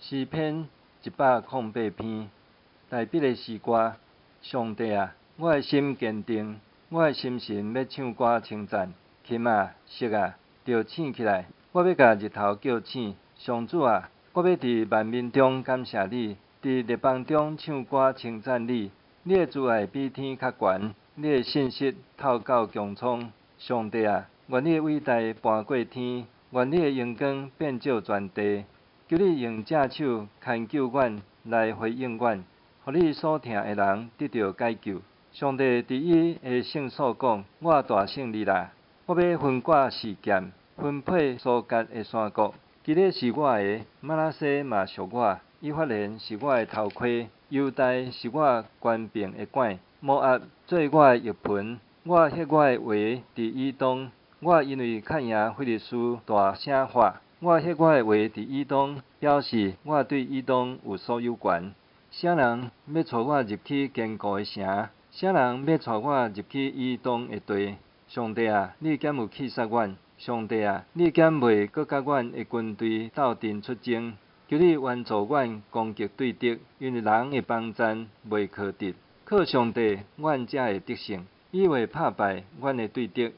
詩篇108篇，大衛的詩歌。上帝啊，我的心堅定，我的心神欲唱歌稱讚。琴啊，瑟啊，著醒起來！我欲共日頭叫醒。上主啊，我欲佇萬民中感謝你，佇列邦中唱歌稱讚你。你的慈愛比天較懸，你的信實透到穹蒼。上帝啊，願你的偉大搬過天，願你的榮光遍照全地。求你用正手牽救阮，來回應阮，予你所疼的人得著解救。上帝佇伊的聖所講：我大勝利啦！我欲分割示劍，分配疏割的山谷。基列是我的，瑪拿西嘛屬我，以法蓮是我的頭盔，猶大是我權柄的桿，摩押做我的浴盆，我歇我的話佇以東，我因為較贏非利士大聲喊。我歇我的話佇以東，表示我對以東有所有權。啥人欲帶我入去堅固的城？啥人欲帶我入去以東的地？上帝啊，你敢有棄殺阮？上帝啊，你敢袂閣佮阮的軍隊鬥陣出征？求你援助阮攻擊對敵，因為人的幫贊袂可得。靠上帝，阮才會得勝。伊會拍敗阮的對敵。